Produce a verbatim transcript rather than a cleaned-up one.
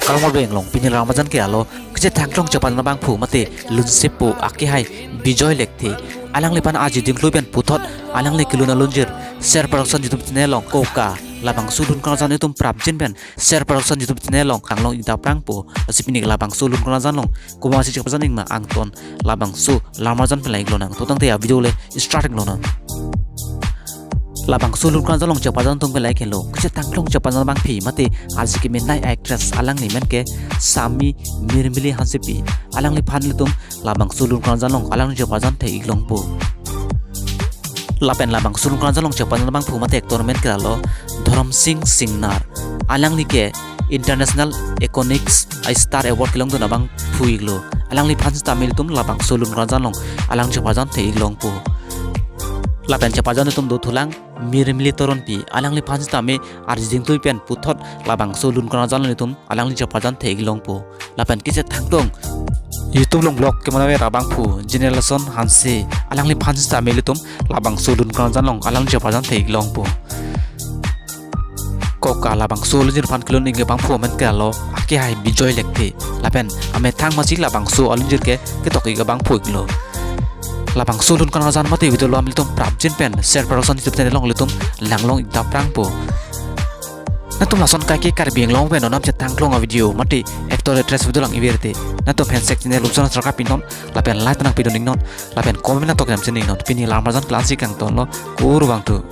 Karmo Beng along pini alarmarjan ke alo kachethang thlong chepajat abangphu mate lunsepo akehai Bijoy Lekthe. Alangliphan arjiding klui pen puthot alangli kelun alunjir Ser Production YouTube channel along koka labangso lun karjan itum prapjin pen Ser Production YouTube channel along thanglong ik dap prangpo. Lasi pini labangso lun karjan along komatsi chepajat nangma angton labangso alarmarjan pen la-ik lonang. To tangte a video le start ik lonang. Labangso lun karjan along chepajat atum ke lahei helo. Kachethang thlong chepajat abangphu mate arje kemenei actress alangli amen ke Sami Mirmili Hansepi. Alangliphan ilitum labangso lun karjan along alang chepajat the-ik longpo. Lapen labangso lun karjan along chepajat abangphu mate actor amen ke alo Dhorom Sing Singnar. Alangli ke International Iconics Star Award kelongdun abangphu iklo. Alangliphan sitame ilitum labangso lun karjan along alang chepajat the-ik longpo. Lapen chepajat atum dothulang Mirmili Teronpi. Alangliphan sitame arjiding klui pen puthot labangso lun karjan along itum alangli chepajat the-ik longpo. Lapen kachethang thlong YouTube along vlog kemanaver abangphu Generation Hanse. Alangliphan sitame ilitum labangso lun karjan along alang chepajat the-ik longpo. Koka labangso alunjir aphan kelun ik abangphu amen ke alo akehai Bijoy Lekthe. Lapen amethang masi labangso alunjir ke ketok ik abangphu iklo. Labangso lun karjan mate video lo amen itum prapjin pen Ser Production YouTube channel along ilitum thanglong ik dap prangpo. Nangtum lason kaike Karbi Anglong pen onam chethang thlong a video mate actor actress video lang-iver te nangtum handshake channel upson sarkap pinon lapen like nangpidun iknon lapen comment nangtok jam chini iknon. Pini alarmarjan ke la-ansi kangtonlo, kurvangthu.